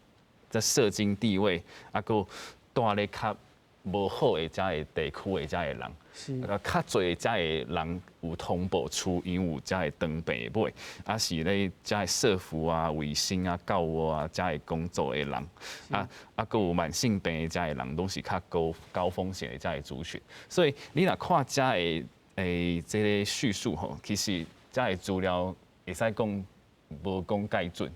這社經地位啊，閣蹛咧較無好的遮个地區的遮个人，啊，較濟遮个人有通報出𪜶有遮个長病尾，啊是咧遮个社福啊、衛生啊、教育啊遮个工作的人，啊啊，閣有慢性病的遮个人，攏是較高高風險的遮個族群。所以你若看遮个這个敘述吼，其實遮个資料會使講無講蓋準。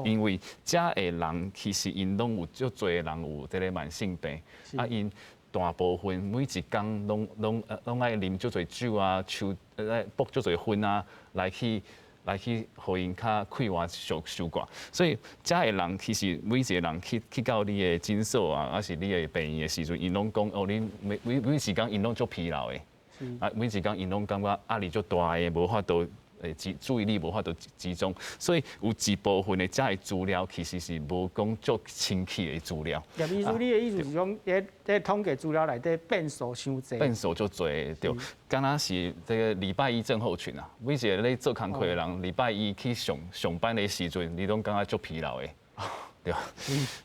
因為遮个人其實𪜶攏有足濟人有這个慢性病，啊，𪜶大部分每一工攏愛啉足濟酒啊，抽來博足濟薰啊，來去予𪜶較快活相相掛。所以遮个人其實每一個人去到你的診所啊，抑是你的病院的時陣，𪜶攏講哦，恁每每時工𪜶攏足疲勞的，啊，每一工𪜶攏感覺壓力足大的，無法度注意力無法度集中，所以有一部分的遮个資料其實是無講足清晰的資料。葉醫師，你的意思是講，佇統計資料內底變數傷濟？變數足濟，對，敢若是這个禮拜一症候群啊，每一个咧做工課的人，禮拜一去上上班的時陣，你攏感覺足疲勞的，對，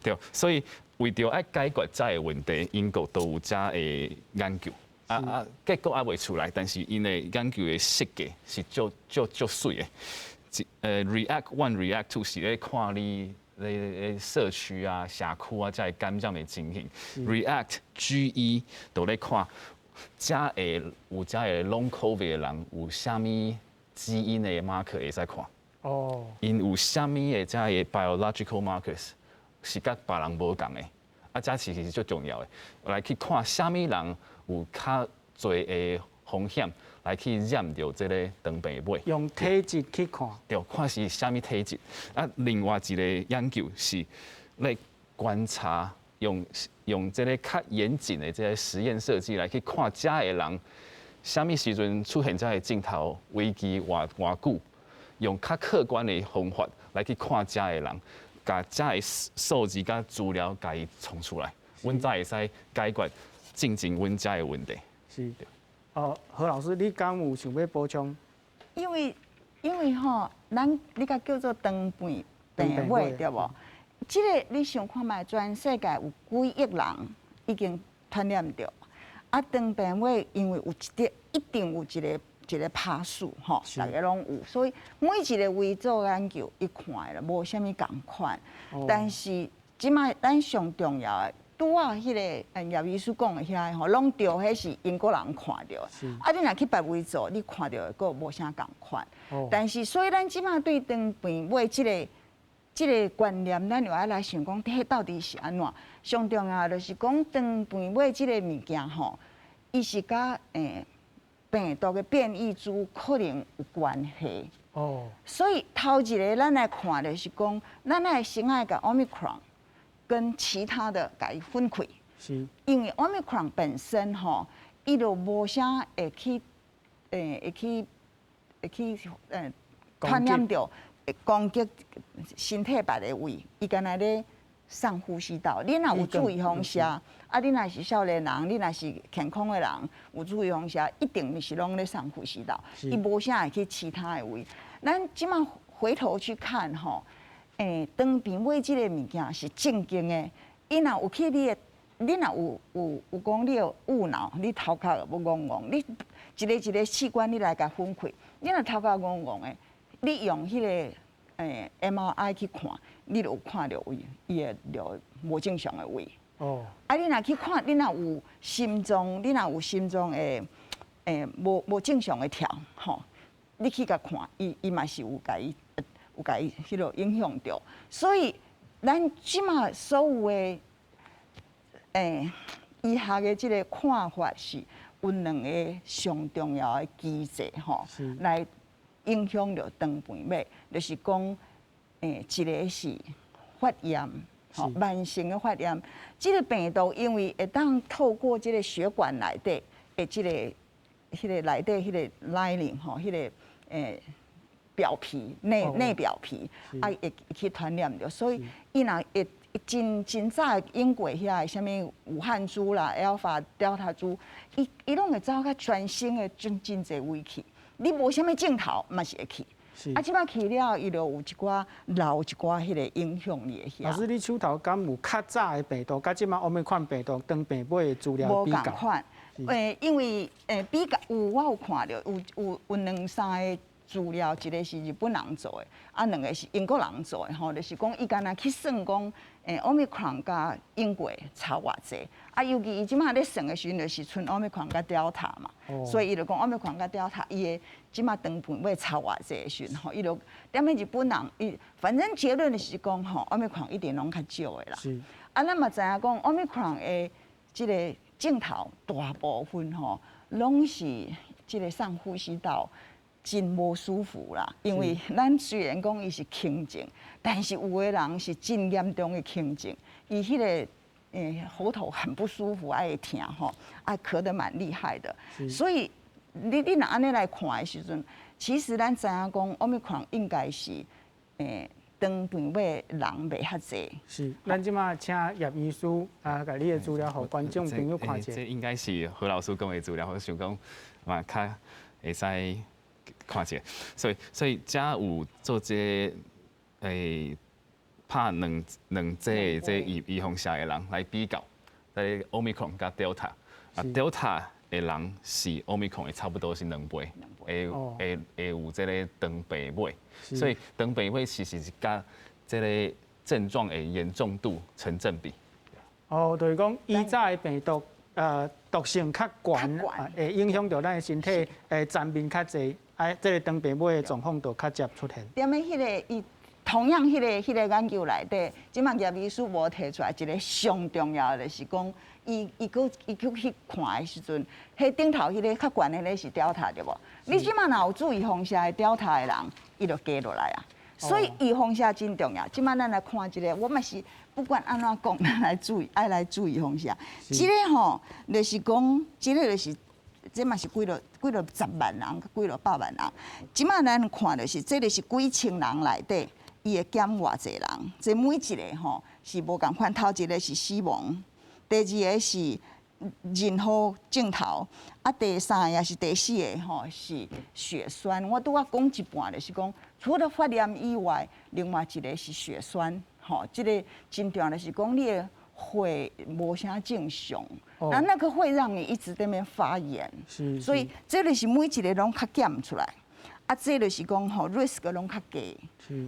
對，所以為著愛解決遮个問題，英國都有遮个研究。啊啊，結果猶未出來，但是𪜶的研究的設計是足足足媠的。React One、React Two 是咧看你咧社區啊、社區啊，遮个感染的情形。React GE 就咧看遮个有遮个 Long Covid 的人有啥物基因的 marker 會使看。哦。𪜶有啥物的遮個 biological markers 是佮別人無仝的，啊，這其實是足重要的。來去看啥物人有較濟的風險來去染著這个長病尾。用體質去看。對，看是啥物體質。啊，另外一個研究是來觀察，用這个較嚴謹的這个實驗設計來去看遮个人，啥物時陣出現遮个症頭危機偌偌久，用較客觀的方法來去看遮个人，共遮个數字佮資料共伊創出來，阮才會使解決進前阮遮个問題。是。哦，何老師，你敢有想欲補充？因為吼，咱你共叫做腸病病尾對無？這個你想看覓，全世界有幾億人已經傳染著，啊，腸病尾因為有一點，一定有一個一個趴數吼，逐家攏有，所以每一個位做研究，伊看的無啥物仝款。但是這擺咱上重要的，拄仔彼個葉醫師講的遐吼，攏著，彼是英國人看著的。啊，你若去別位做，你看著的閣無啥仝款。但是，所以咱這擺對腸病尾這個觀念，咱就愛來想講，這到底是按怎？上重要的就是講腸病尾這個物件吼，伊是佮病毒的變異株可能有關係。所以頭一個咱來看的是講，咱愛先愛共 Omicron 跟其他的共伊分開。因為 Omicron 本身吼，伊就無啥會去傳染著，會攻擊身體別个位，伊干焦咧上呼吸道。你若有注預防射，啊，你若是少年人，你若是健康的人，有注預防射，一定是攏咧上呼吸道，伊無啥會去其他的位。咱這擺回頭去看吼，腸病尾這个物件是正經的，伊若有去你的，你若有講你有右腦，你頭殼欲戇戇，你一个一个器官你來共分開，你若頭殼戇戇的，你用彼个MRI 去看，你就有看著位，伊會著無正常的位。啊，你若去看，你若有心臟的無正常的跳，吼，你去共看，伊嘛是有共伊彼落影響著。所以，咱這馬所有的醫學的這個看法是有兩個上重要的機制吼，來影響著腸病尾，就是講，一個是發炎，吼，慢性的發炎。這個病毒因為會當透過這個血管內底的這個、彼個內底彼個 lining 吼，彼個表皮內表皮，啊會去傳染著，所以伊若會真真早英國遐的啥物武漢株啦、Alpha、Delta 株，伊攏會走較全身的真真濟位去。你無啥物症頭嘛是會去。啊，這擺去了，伊就有一寡留一寡彼個影響力遐。老師，你手頭敢有較早的病毒，佮這擺 Omicron 病毒腸病尾的資料比較？無仝款，因為比較有我有看著，有兩三個資料，一個是日本人做的，啊，兩個是英國人做的，吼，就是講伊干焦去算講，Omicron 佮英國差偌濟，啊，尤其伊這擺咧算的時陣，就是賰 Omicron 佮 Delta 嘛，所以伊就講 Omicron 佮 Delta，伊的這擺腸病尾差偌濟的時陣，吼，伊就踮咧日本人，伊反正結論就是講，吼，Omicron 一定攏較少的啦。啊，咱嘛知影講 Omicron 的這個症頭大部分吼，攏是這個上呼吸道。真無舒服啦，因為咱雖然講伊是輕症，但是有的人是真嚴重的輕症，伊彼個喉頭很不舒服，愛會疼吼，啊咳得蠻厲害的。所以你若按呢來看的時陣，其實咱知影講，Omicron 應該是腸病尾人袂遐濟。是，咱這馬請葉醫師啊，共你的資料予觀眾朋友看一下。這應該是何老師講的資料，我想講嘛較會使。看者，所以遮有做這個拍兩劑這預防射的人來比較，在 Omicron 佮 Delta，啊 Delta 的人是 Omicron 的差不多是兩倍，會有這个腸病尾，所以腸病尾其實是佮這个症狀的嚴重度成正比。哦，就是講以早的病毒，毒性較懸，會影響著咱的身體，會纏綿較濟。哎，這個腸病尾的狀況就較捷出現。踮咧彼個伊同樣彼個研究內底，這馬葉醫師無提出來一個上重要的，就是講，伊閣去看的時陣，彼頂頭彼個較懸的彼個是 Delta 對無？你這馬若有注預防射的 Delta 的人，伊就加落來啊。所以預防射真重要。這馬咱來看一個，我嘛是不管按怎講，咱來注意，愛來注預防射。這个吼，就是講，這个就是。這嘛是幾落幾落十萬人，幾落百萬人。這馬咱看著是，這个是幾千人內底，伊會減偌濟人。這每一个吼是無仝款，頭一个是死亡，第二个是任何症頭，啊，第三个抑是第四个吼是血栓。我拄仔講一半，就是講除了發炎以外，另外一個是血栓，吼，這個真重要，就是講你的血無啥正常，那那個會讓你一直在那邊發炎。所以這就是每一個攏較檢出來。啊，這就是講吼，risk 攏較低。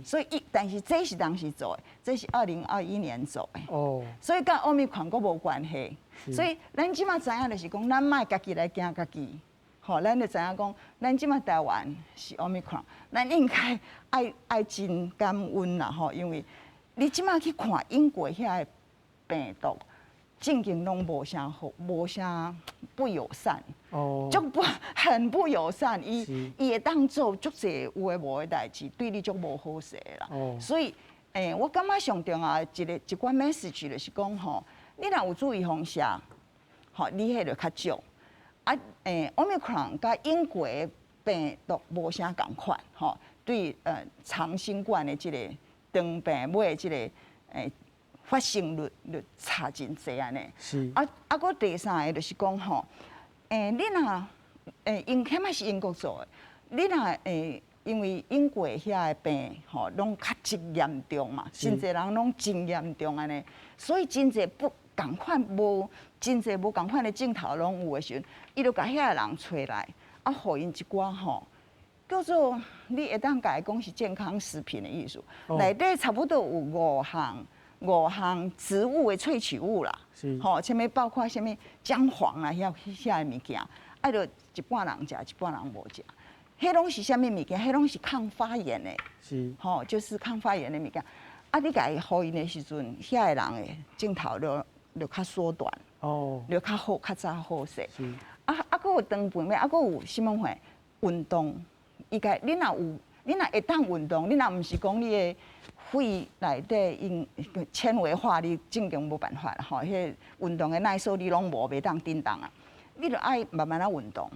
所以伊，但是這是當時做的，這是2021年做的。所以佮奧密克戎閣無關係。所以咱這馬知影就是講，咱莫家己來驚家己。吼，咱就知影講，咱這馬台灣是奧密克戎，咱應該愛愛真感恩啦吼，因為你這馬去看英國遐个病毒，正經攏無啥好，無啥不友善。足不很不友善，伊伊會當做足濟有的無的代誌，對你足無好勢啦。所以，我感覺上重要的一個一寡 message 就是講吼，你若有注預防射，吼，你彼就較少。啊，Omicron 佮英國病毒無啥仝款，吼，對長新冠的這個長病尾這個發生率率差真濟按呢。啊啊，閣第三個就是講吼，你若英起碼是英國做的，你若因為英國遐个病吼，攏較真嚴重嘛，真濟人攏真嚴重按呢，所以真濟不仝款無真濟無仝款的症頭攏有的時陣，伊就共遐个人揣來，啊，予𪜶一寡吼，叫做你會當共伊講是健康食品的意思，內底差不多有五項五項植物的萃取物啦，吼，啥物包括啥物薑黃啊，遐遐个物件，啊，就一半人食，一半人無食。彼攏是啥物物件？彼攏是抗發炎的，吼，就是抗發炎的物件。啊，你共伊予𪜶的時陣，遐个人的症頭就就較縮短，就較好，較早好勢。啊啊，閣有長病尾，啊，閣有啥物貨？運動，伊共你若有，你若會當運動，你若毋是講你的肺內底因纖維化，你正經無辦法啦吼。彼個運動的耐受力攏無，袂當振動啊。你著愛慢慢仔運動，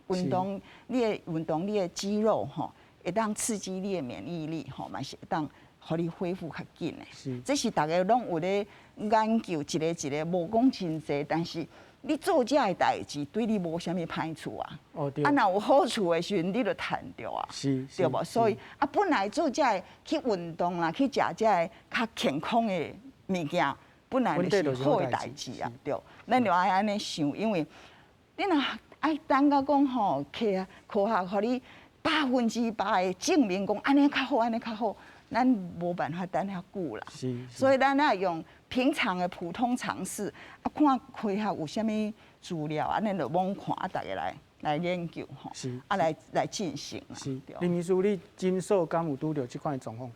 運動你的運動，你的肌肉吼，會當刺激你的免疫力吼，嘛是會當予你恢復較緊的。這是逐家攏有咧研究，一個一個無講真濟，但是你做這个代誌對你無啥物歹處啊。啊，若有好處的時陣，你就趁著啊。對無？所以啊，本來做這个去運動啦，去食這个較健康的物件，本來就是好的代誌啊。對，咱就愛按呢想，因為你若愛等到講吼，科科學予你100%的證明講按呢較好，按呢較好，咱無辦法等遐久啦。所以咱愛用平常的普通常識，啊，看科學有啥物資料，按呢就罔看，啊，逐家來來研究吼，啊，來來進行。林醫師，你診所敢有拄著這款的狀況？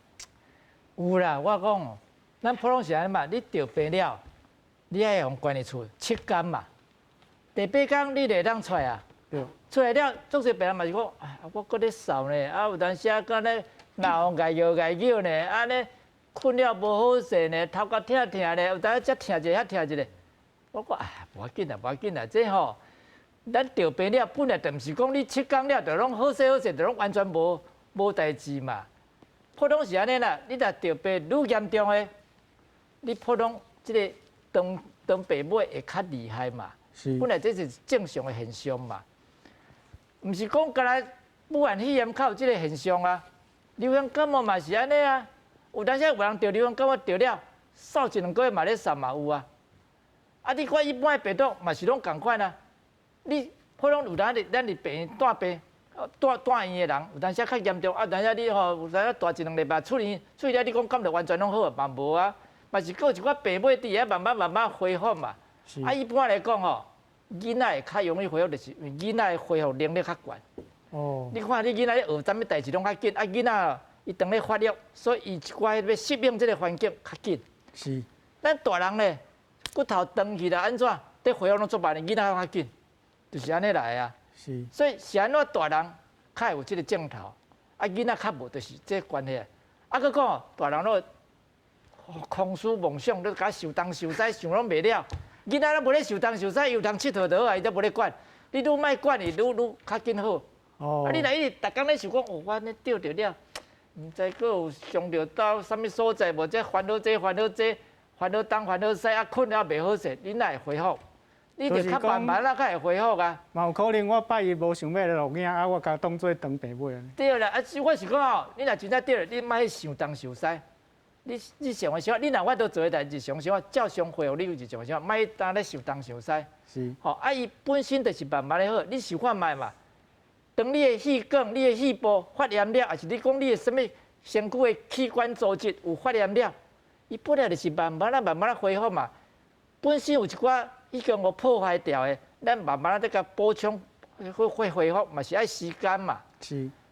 有啦，我講，咱普通是按呢嘛，你著病了，你愛予關佇厝七工嘛。第八工你就會當出來啊。出來了，足濟病人嘛是講，啊，我閣咧嗽呢，啊，有當時啊，閣咧喉嚨礙叫礙叫呢，按呢睏了無好勢呢，頭殼疼疼呢，有當時遮疼一下，遐疼一下。我講哎，無要緊啦，無要緊啦，這吼，咱著病了，本來就毋是講你七工了就攏好勢好勢，就攏完全無無代誌嘛。普通是按呢啦，你若著病愈嚴重的，你普通這個長長病尾會較厲害嘛。本來這是正常的現象嘛，毋是講干焦武漢肺炎較有這個現象啊。流行感冒嘛是按呢啊，有當時有人著流行感冒著了，嗽一兩個月嘛咧嗽嘛有啊。啊，你看一般的病毒嘛是攏仝款啊。你普通有當佇咱佇病院蹛病、蹛蹛院的人，有當時較嚴重，啊，有當時你吼有當時蹛一兩禮拜出院，出院了你講敢就完全攏好嘛無啊，嘛是閣有一寡病尾佇遐慢慢慢慢恢復嘛。啊，一般來講吼，囡仔會較容易恢復，就是因為囡仔的恢復能力較懸。你看你囡仔咧學啥物代誌攏較緊，啊，囡仔伊當咧發育，所以伊一寡欲適應這個環境較緊。咱大人咧，骨頭斷去啦，按怎？佇恢復攏足慢的，囡仔較緊，就是按呢來啊。所以是按怎大人較會有這個症頭，啊，囡仔較無，就是這個關係。啊，閣講大人攏空思妄想，都共想東想西，想攏袂了。囡仔攏無咧想東想西，有通𨑨迌就好啊，伊都無咧管。你愈莫管伊，愈愈較緊好。啊，你若一直逐工咧想講，哦，我按呢著著了，毋知閣有傷著到啥物所在無？這煩惱這煩惱這，煩惱東煩惱西，啊，睏了袂好勢，你哪會恢復？你就較慢慢啊，較會恢復啊。嘛有可能我拜一無想欲來錄影，啊，我共當做長病尾。對啦，啊，我是講吼，你若真正著，你莫去想東想西。你日常的生活，你若有法度做的代志，日常生活照常恢復你日常生活，莫當咧想東想西。吼，啊，伊本身就是慢慢的好，你想看覓嘛？當你的血管、你的肺部發炎了，抑是你講你的啥物身軀的器官組織有發炎了，伊本來就是慢慢啊、慢慢啊恢復嘛。本身有一寡已經予破壞掉的，咱慢慢啊閣共補充，會恢復嘛是愛時間嘛。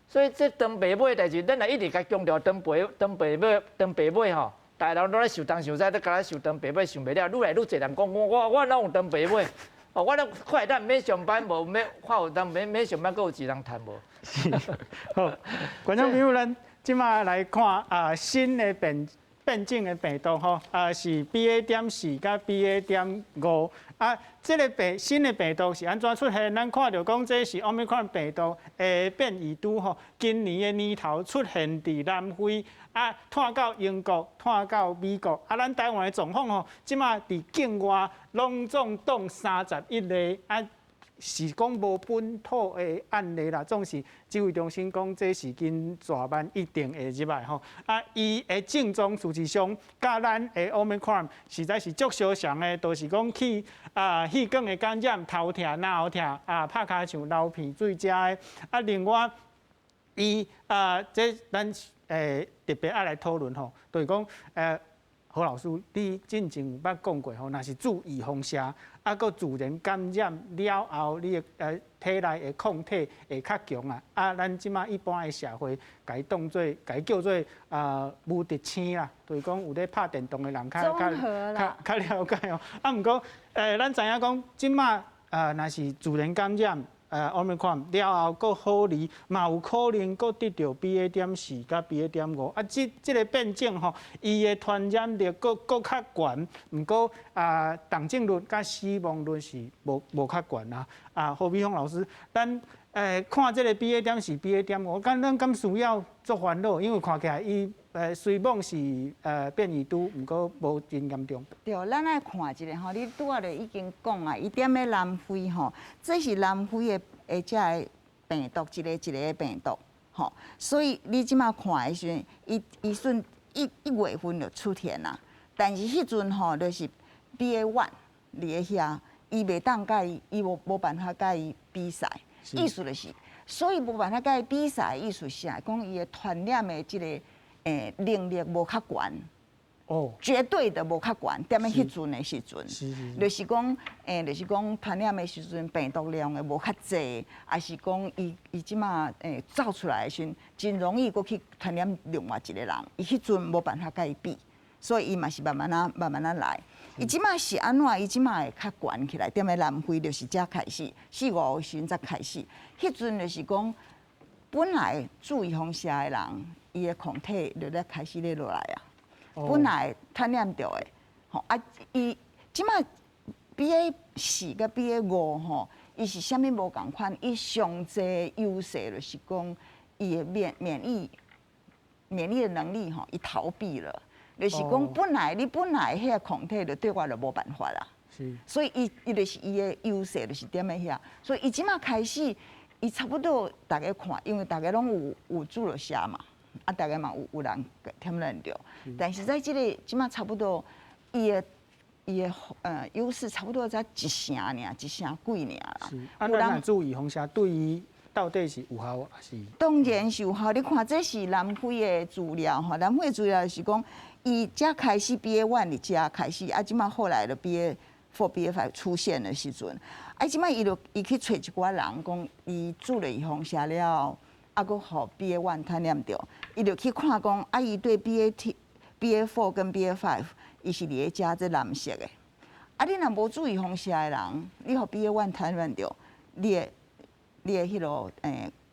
所以這長病尾的代誌，咱若一直共強調長病、長病尾、長病尾吼，逐个人攏咧想東想西，都敢若想長病尾想袂了，愈來愈濟人講我哪有長病尾？哦，我咧看咱免上班無免看有當免免上班，閣有一人趁無？是。好，觀眾朋友，咱這馬來看啊新的變種的病毒吼，啊是 BA.4佮 BA.5啊，這个新的病毒是按怎出現？咱看著講這是 Omicron 病毒的變異株吼，今年的年頭出現佇南非，啊，湠到英國，湠到美國，啊，咱台灣的狀況吼，這馬佇境外攏總凍31例啊。是講無本土的案例啦，總是指揮中心講這是緊大慢一定會入來吼。啊，伊的症狀事實上，佮咱的 Omicron 實在是足相像的，就是講去啊氣管的感染、頭痛、腦痛啊、拍尻槍、流鼻水遮的。啊，另外伊啊，這咱特別愛來討論吼，就是講何老師，你進前有捌講過吼，若是注預防射，啊，閣自然感染了後，你的體內的抗體會較強啊。啊，咱這馬一般的社會，共伊當做，共伊叫做啊無敵星啦，就是講有咧拍電動的人較較較較了解哦。啊，毋過咱知影講，這馬啊，若是自然感染。Omicron 了後，閣好離，嘛有可能閣得著 BA.4佮 BA.5啊，這個變種吼，伊的傳染力閣閣較懸，毋過啊，重症率佮死亡率是無較懸啊。啊，何美芳老師，咱看這個 BA.4、BA.5，敢咱敢需要足煩惱？因為看起來伊雖罔是變異株，毋過無真嚴重。對，咱愛看一下吼，你拄仔就已經講啊，伊踮咧南非吼，這是南非的這个病毒，一個一個的病毒，吼，所以你這馬看的時陣，伊算一月份就出現啦，但是彼陣吼就是 BA.1 佇咧遐，伊袂當佮伊，伊無辦法佮伊比賽，意思就是，所以無辦法佮伊比賽，意思是啥？講伊的傳染的這個能力無較懸。哦，絕對的無較懸，踮咧彼陣的時陣，就是講，就是講傳染的時陣病毒量會無較濟，抑是講伊這馬走出來的時陣，真容易閣去傳染另外一個人，伊彼陣無辦法共伊比，所以伊嘛是慢慢仔慢慢仔來。伊這馬是按怎？伊這馬會較懸起來，踮咧南非就是才開始，四五月時陣才開始，彼陣就是講，本來注預防射的人，伊的抗體就咧開始咧落來啊。本來傳染著的，吼啊！伊這馬 BA.4佮 BA.5吼，伊是啥物無仝款？伊上濟優勢就是講，伊的免疫的能力吼，伊逃避了，就是講本來你本來彼個抗體就對我就無辦法啦。所以伊就是伊的優勢就是踮咧遐，所以伊這馬開始，伊差不多逐家看，因為逐家攏有注了射嘛。啊，逐家嘛有人傳染著，但是在這个這馬差不多，伊的優勢差不多才一成爾，一成幾爾啦。是，啊，咱注預防射對伊到底是有效抑是？當然是有效。你看，這是南非的資料吼，南非的資料是講，伊才開始 BA.1 佇遮開始，啊，這馬後來的 BA.4、BA.5 出現的時陣，啊，這馬伊就伊去揣一寡人講，伊注了預防射了。啊，閣予 BA.1 傳染著，伊就去看講，啊，伊對 BA.4 跟 BA.5，伊是佇咧遮這藍色的。啊，你若無注預防射的人，你予 BA.1 傳染著，你的彼个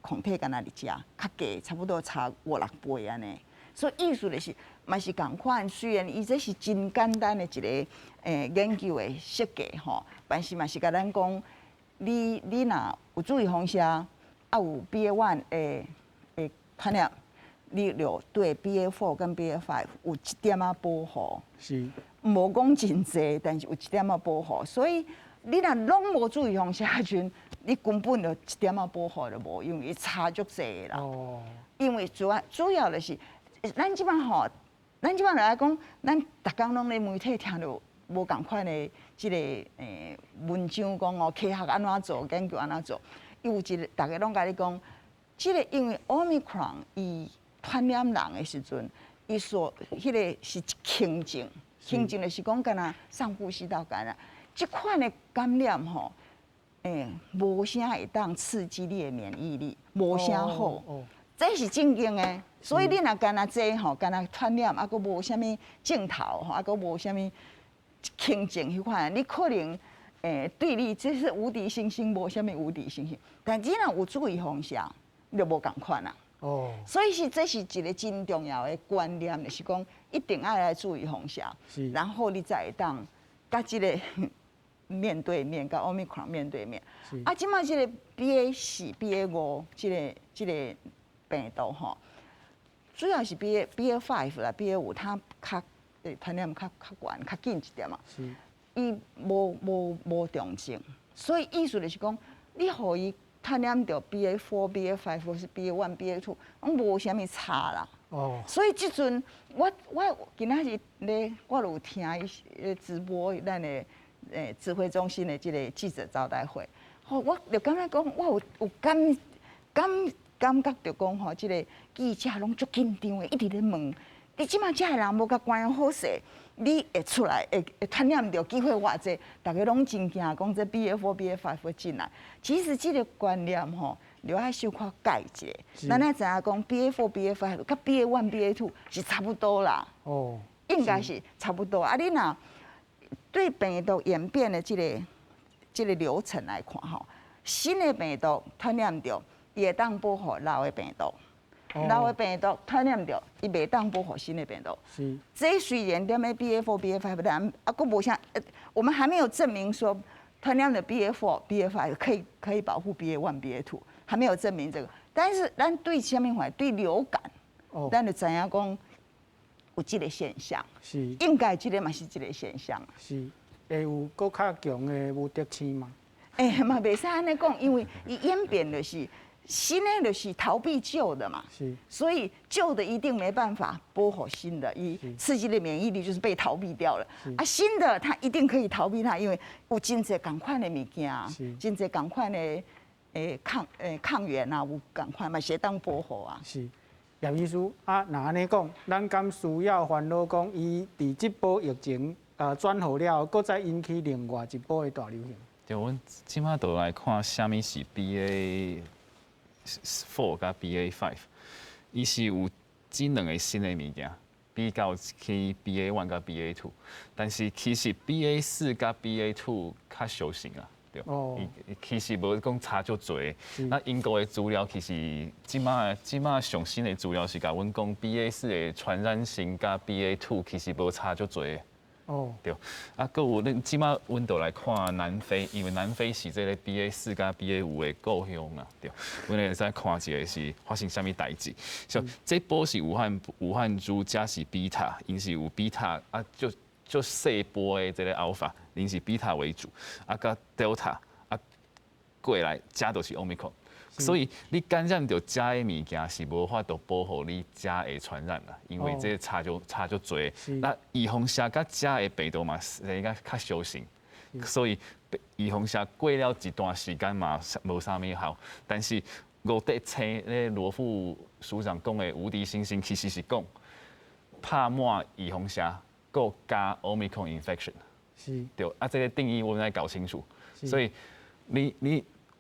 抗體敢若佇遮較低，差不多差五六倍按呢。所以意思就是嘛是仝款，雖然伊這是真簡單的一个研究的設計吼，但是嘛是共咱講，你若有注預防射。啊，有 BA.1 的傳染，你就對 BA.4 跟 BA.5 有一點仔保護。無講真濟，但是有一點仔保護。所以你若攏無注預防射的時陣，你根本就一點仔保護都無，因為伊差足濟啦。因為主要就是，咱這擺吼，咱這擺來講，咱逐工攏咧媒體聽著無仝款的這个文章講哦，科學按怎做，研究按怎做，伊有一个逐家攏共你講，這个因為 Omicron 伊傳染人的時陣，伊所彼个是輕症，輕症就是講敢若上呼吸道感染，這款的感染吼，無啥會當刺激你的免疫力，無啥好。這是正經的，所以你若干焦這吼，干焦傳染，啊，閣無啥物症頭吼，啊，閣無啥物輕症彼款，你可能對你這是無敵星星，無啥物無敵星星。但你若有注預防射，你就無仝款啦。所以是這是一個真重要的觀念，就是講一定愛來注預防射，然後你才會當佮這个面對面，佮 Omicron 面對面。啊，這擺這個 BA 4、BA 5，這個病毒吼，主要是 BA.5 啦，BA 5，它較傳染較懸、較緊一點嘛。伊無重症，所以意思就是講，你予伊傳染著 BA 4、BA 5 或是 BA 1、BA 2，攏無啥物差啦。所以這陣我今仔日咧，我有聽伊直播咱的指揮中心的這个記者招待會，吼，我就感覺講，我有感覺著講吼，這个記者攏足緊張的，一直咧問，你這擺遮的人無共關好勢，你會出來會傳染著機會偌濟？逐家攏真驚，講這 BA 4、BA 5 會進來。其實這个觀念吼，著愛小可改一下。咱愛知影講 BA 4、BA 5 佮 BA 1、BA 2 是差不多啦。應該是差不多。啊，你若對病毒演變的這个流程來看吼，新的病毒傳染著，伊會當保護老的病毒，老的病毒傳染著，伊袂當保護新的病毒。這雖然踮咧 BA 4、BA 5，但啊，閣無啥，我們還沒有證明說傳染的 BA 4、BA 5 可以保護 BA 1、BA 2，還沒有證明這個。但是咱對啥物話？對流感，咱就知影講有這个現象。應該這个嘛是這个現象。是，會有閣較強的無敵星嗎？嘛袂使按呢講，因為伊演變就是新的，就是逃避舊的嘛。所以舊的一定沒辦法保護新的，伊刺激的免疫力就是被逃避掉了。啊，新的它一定可以逃避它，因為有真濟仝款的物件，真濟仝款的抗原啊，有仝款嘛是會當保護啊。是，葉醫師啊，若按呢講，咱敢需要煩惱講，伊佇這波疫情轉好了後，閣再引起另外一波的大流行？對，阮這擺就來看啥物是 BA 4 佮 BA 5，伊是有這兩个新的物件，比較起 BA 1 佮 BA 2，但是其實 BA 4 佮 BA 2 較相像啊，對，伊其實無講差足濟。那英國的資料其實這擺上新的資料是共阮講 BA 4的傳染性佮 BA 2 其實無差足濟。對，啊，閣有恁這擺阮就來看南非，因為南非是這个 BA 4 佮 BA 5的故鄉啊，對，阮會使看一下是發生啥物代誌。像這波是武漢株，遮是 Beta，𪜶是有 Beta 啊，就細波的這个 Alpha，𪜶是 Beta 為主，啊，佮 Delta 啊過來，遮就是 Omicron。所以你感染著遮的物件是無法度保護你遮會傳染啦，因為這差足濟。那預防射佮遮的病毒嘛，是較較相像，所以預防射過了一段時間嘛，無啥物效。但是無敵星咧羅副署長講的無敵星星，其實是講拍滿預防射，閣加 Omicron infection。對，啊，這个定義我們愛搞清楚。所以你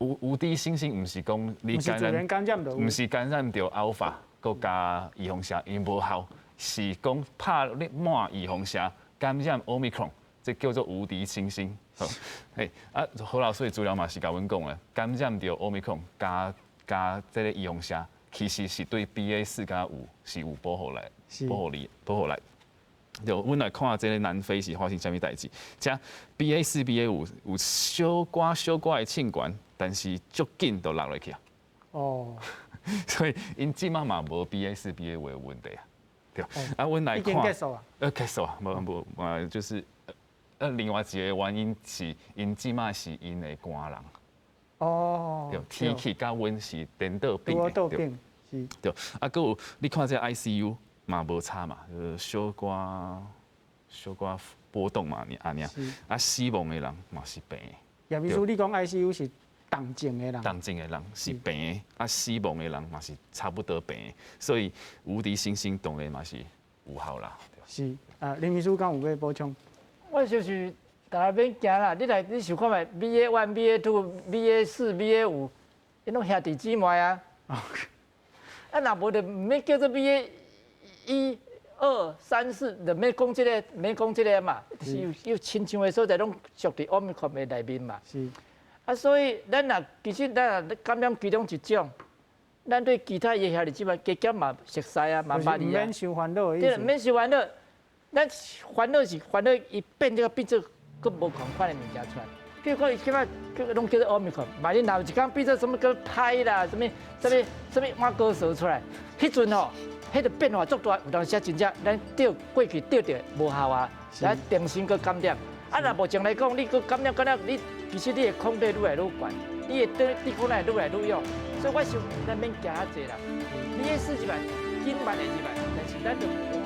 無敵星星毋是講你感染，毋是感染著 Alpha，閣加預防射，𪜶無效，是講拍你滿預防射感染 Omicron，這叫做無敵星星。好，嘿，啊何老師的資料嘛是共阮講的，感染著 Omicron 加這个預防射，其實是對 BA 4佮5是有保護力，保護力，保護力。就阮來看這个南非是發生啥物代誌，遮 BA 4、BA 5有小可小可的衝懸，但是足緊就落落去啊。所以𪜶這擺嘛無 BA 4、BA 5的問題啊。對，啊，阮來看，已經結束啊。結束啊，無無，就是另外一个原因是𪜶這馬是𪜶的寒人。對，天氣佮阮是顛倒變的。倒變，是。對，啊，閣有你看這 ICU 嘛無差嘛，小可小可波動嘛，按呢。啊，死亡的人嘛是病。葉醫師，你講 ICU 是重症的人？重症的人是病的，啊，死亡的人嘛是差不多病，所以無敵星星當然嘛是有效啦。是啊，林醫師敢有欲補充？我就是逐家免驚啦，你來你想看覓？BA1、BA2、BA4、BA5，𪜶攏兄弟姊妹啊。啊，若無就毋免叫做 BA 1、2、3、4，就免講這個，免講這個嘛。是有親像的所在攏屬佇 Omicron 的內面嘛。啊，所以咱若其實咱若感染其中一種，咱對其他的兄弟姊妹加減嘛熟似啊，嘛捌伊啊。免傷煩惱的意思。對，免傷煩惱。咱煩惱是煩惱，伊變這個變做閣無仝款的物件出來。比如講，伊起碼叫攏叫做 Omicron，萬一若有一工變做什麼閣歹啦，什麼什麼什麼換高蛇出來，彼陣吼，彼個變化足大，有當時真正咱著過去著著無效啊，咱重新閣感染。啊，若目前來講，你閣感染敢若你其實你的抗體愈來愈懸，你的抵抗力愈來愈弱，所以我想咱免驚遐濟啦。你彼四一萬，緊慢會入來，但是咱就。